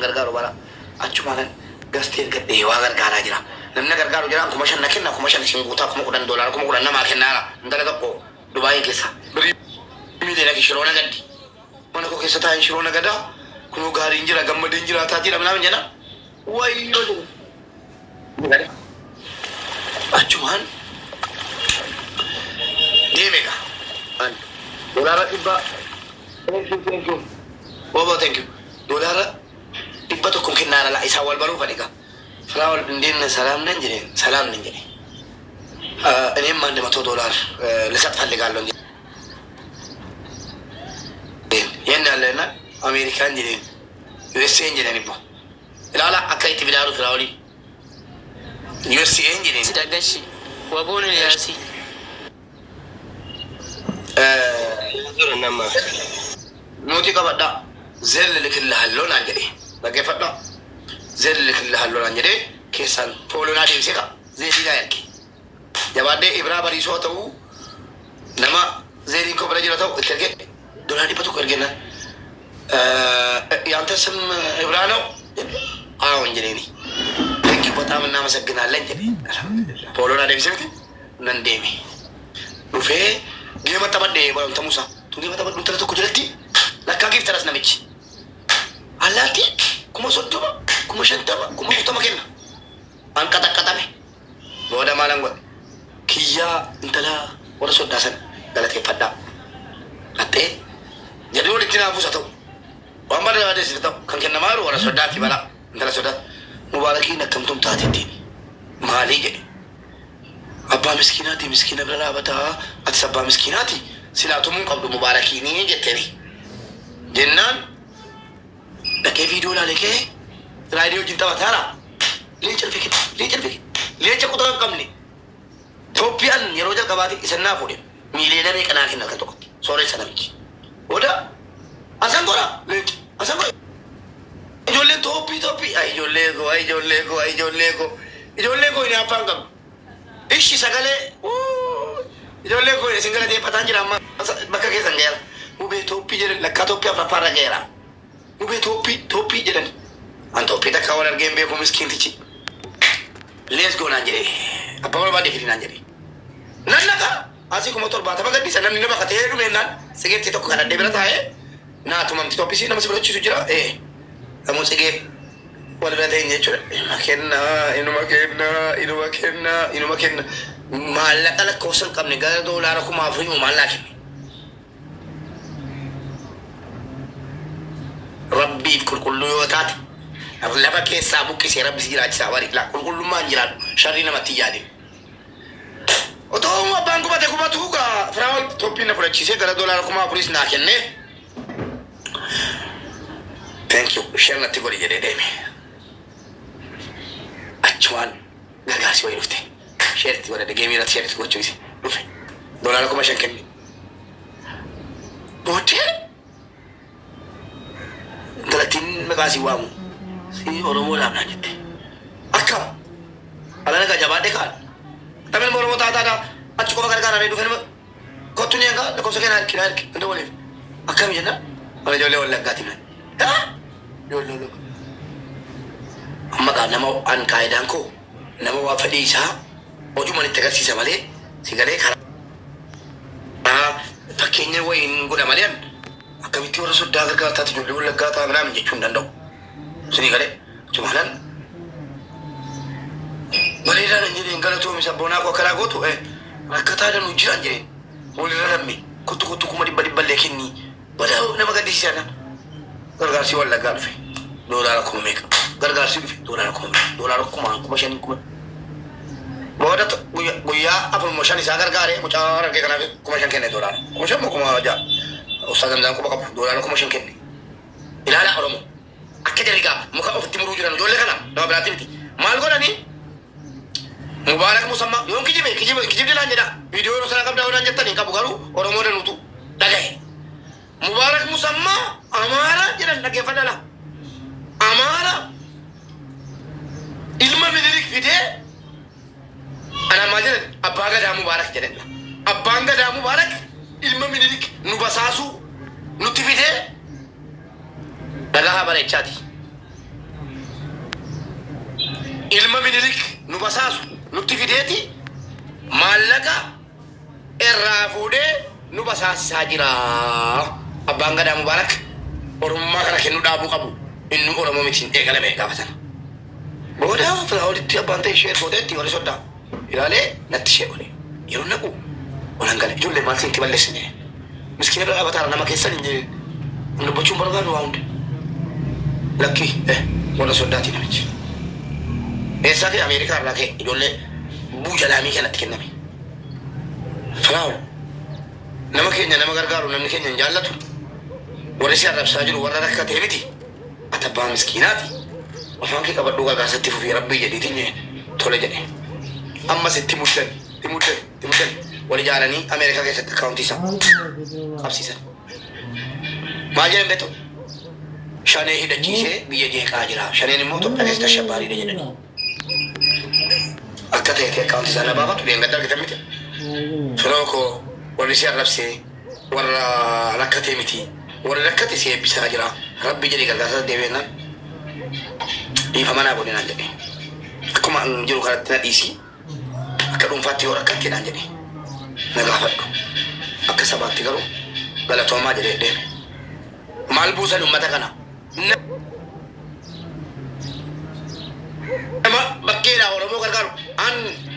Gargaaru bara achumaanan gastee ergadhee waa gargaaraa jira. Namni na gargaaru jiraan 5,000 na kenna, 5,000 isin guutaa, 10,000 doolaara 10,000 namaa kennaara. Intala tokko Dubaayin keessa. Birrii miiliyoona fi shiroo nagaddi. Mana koo keessa taa'een shiroo nagadaa, kunoo gaariin jira, gammadeen jiraataa jira minaamin jedha. Wayyoo jedhe. Achumaan deeme egaa. An doolaara dhibba. Thank you, thank you. Bobo, thank you. $100 kennaara laa isaan wal baruuf ani egaa. Firaa'ol እንዴት ነህ ሰላም ነህ jedheen, ሰላም ነኝ jedhe. እኔም 100 ዶላር ልሰጥ ፈልጋለሁ jedheen. የት ነው ያለህ? አሜሪካን jedheen. USA jedheen ibbo. Ilaala akka itti bidaaru Firaa'oliin. USA jedheen. Si dhagashi. Waboon Eliyaasii. Nama. Nuti qabadhaa. Zelle ልክልሃለሁ naan jedhe. Dhaggeeffadhaa. Zelle ልክልሃለሁ naan jedhee keessaan follow naa deebisee qaba. Zelle naa erge. Jabaadhee Ibraa Bariisoo ta'uu, nama Zelleiin koo bira jira ta'u itti erge, $100 ergennaan. ያንተ ስም ኢብራ ነው? አዎን jedheeni. Thank you, በጣም እናመሰግናለን jedhe. Follow naa deebisee miti nan deeme. Dhufee game taphadhee barumsa Musaa. Tun game taphadhu intala tokko jalatti lakkaa giiftaras namichi. Allaattii 30,000, 50,000, 40,000 kenna. Anqaxaqqaxame. Booda maalan godhe? Kiyyaa intala warra soddaa sana galateeffadhaa. Qaxxee jedhee walitti naa buusa ta'u. Waan barbaades ta'u kan kennamaa jiru warra soddaatti balaa intala soddaatti. Mubaarakiin akkamtum taate ittiin maalii jedhe. Abbaa miskiinaati, miskiina bira dhaabataa, atis abbaa miskiinaati, silaa tumuu hin qabdu mubaarakiinii jetteeni. Jennaan dhaqee viidiyoo ilaale kee raadiyoo wajjin taphataara. Leenca dhufe kenna, leenca dhufe kenna. Leenca quxara hin qabne. Itoophiyaan yeroo jalqabaati isan naa fuudhe miiliyoona meeqa naa kenna kan tokkotti sooressa namichi. Booda asan godha leenca asan godha. Ijoolleen toophii toophii, ay ijoollee koo, ay ijoollee koo, ay ijoollee koo, ijoollee koo hin afaan qabdu. Ishi sagalee ijoollee koo isin galateeffataan jira, amma bakka keessan ga'eera. Mubee toophii jedhan, lakkaa toophii afuraffaarra ga'eera. Mubee toophii toophii jedhan. An toophii takka wal argeen beeku miskiintichi. Let's go naan jedhe. Abbaa barbaade fidi naan jedhe. Nan naqa asii 70,000 gaddisa, namni nama katee dhumeenaan sigeetti tokko kadhadhee bira taa'ee naa tumamti toophisi nama si fudhachiisu jira. Namuu tsigee wal bira ta'e jechuudha. Inuma kenna, inuma kenna, inuma kenna, inuma kenna. Maallaqa lakkoofsa hin qabne gara $4,000 maallaa kenne. Rabbiif qulqulluu yoo taate lafa keessaa buqqisee rabbi si jiraachisaa bari laa qulqullummaan jiraadhu, sharrii namatti hin yaadin. Otoo abbaan gubate gubatu gaa Firaa'ol tooppiin na fudhachiisee gara $4,000s naa kennee, thank you, share natti godhi jedhee deeme. Achumaan gargaarsi wayii dhufte. Share itti godhadhe, gameii irratti share itti gochuu isi dhufe. $5,000 kenne. Booddee intalattiin maqaa si waamu si Oromoodhaaf naan jette. Akkam? Ala nagaa jabaadhee kaan. Tamil ilma Oromoo taataadha. Achi qofa gargaaranii dhufe nama kottu ni egaa lakkoofsa kee naa ergi, naa ergi hunda waliif. Akkam jenna? Mana ijoollee Wallaggaati nan. Ijoollee Wallaggaa. Amma gaa nama an kaayidaan koo nama waa fedhii isaa hojuman itti agarsiisa malee, si galee, karaa fakkeenya wayiin godha malee an akkamitti warra soddaa gargaartaati ijoollee Wallaggaa ta'a minaamin jechuu hin danda'u. Sinii galee jumaanan bareedaa nan jedheen, galatoomi sabboonaa koo, akkanaa gootu rakkataa danuu jiran jedheen, walirra lamme kottu kottu kuma dhibba dhibballee kennii badaa nama gaddisiisaa nan. Gargaarsi Wallaggaa dhufe doolaara kuma meeqa, gargaarsi dhufe doolaara kuma meeqa, doolaara kuma 5,000 kuma. Booda guyyaa afur moo shan isaa gargaare, mucaa Harargee kanaaf 5,000 kenne, $5,000 moo 6,000, Ustaaz Hamzaan quba qabu, $5,000 kenne. Ilaalaa Oromoo, akka jarri gaa muka ofitti muruu jiran ijoollee kana nama biraatti miti. Maal godhanii? Mubaarak Musammaa yoon kijibe kijibe kijibdi naan jedha, viidiyoo yeroo sana qabdaa yoo naan jettan hin qabu, garuu Oromoo danuutu dhagahe. Mubaarak Musammaa Amaara jedhan, dhaggeeffadhaa laa. Amaara ilma Minilik fidee anaan maal jedhan, abbaa gadaa Mubaarak jedhan. Abbaan gadaa Mubaarak ilma Minilik nu basaasuu nutti fidee dhagahaa bareechaati. Ilma Minilik nu basaasu nutti fideeti maallaqa irraa fuudhee nu basaasisaa jira. Abbaan Gadaa Mubaarak Oromummaa kana kennuu dhaabuu qabu. Inni Oromoo mitiin eegalame gaafa sana. Booda Firaa'olitti abbaan ta'e ishee gooteetti warri soddaa ilaalee natti ishee godhe. Yeroo naqu olan gale ijoollee maal siinti balleessine. Miskiina bira dhaabataara nama keessan hin jedhin. Dubbachuun barbaadu waa hundi. Lakki warra soddaati namichi. Eessaa ka'e? Ameerikaa irraa ka'e ijoollee buujalaamii kanatti kenname. Firaa'ol nama keenya nama gargaaru namni keenya hin jaallatu. Warri si arrabsaa jiru warra rakkatee miti. Ati abbaa miskiinaati. Afaan kee qabadhuu gargaarsatti fufii rabbii jedhiitiin jedhe. Tole jedhe. Ammas itti muddan, itti muddan, itti muddan. Wal ijaaranii Ameerikaa keessatti akkaawuntii isaa qabsiisan. Maal jedhan beektu? Shanee hidhachiisee biyya jeeqaa jira. Shaneen immoo Itoophiyaa keessatti ashabbaariidha jedhanii. Akka ta'e akkaawuntii isaa na baafatu dheengadda argitan miti. Firoo koo warri si arrabsee warra rakkatee miti. Warri rakkate si eebbisaa jira. Rabbi jedhee gargaarsa deebi'ennaan dhiifama naa godhe naan jedhe. Akkuma an jiru kanatti na dhiisi. Akka dhuunfaatti yoo rakkatte naan jedhe. Na gaafadhu. Akka sabaatti garuu galatoomaa jedhee deeme. Maal buusan uummata kana? Nama bakkeedhaa Oromoo gargaaru. An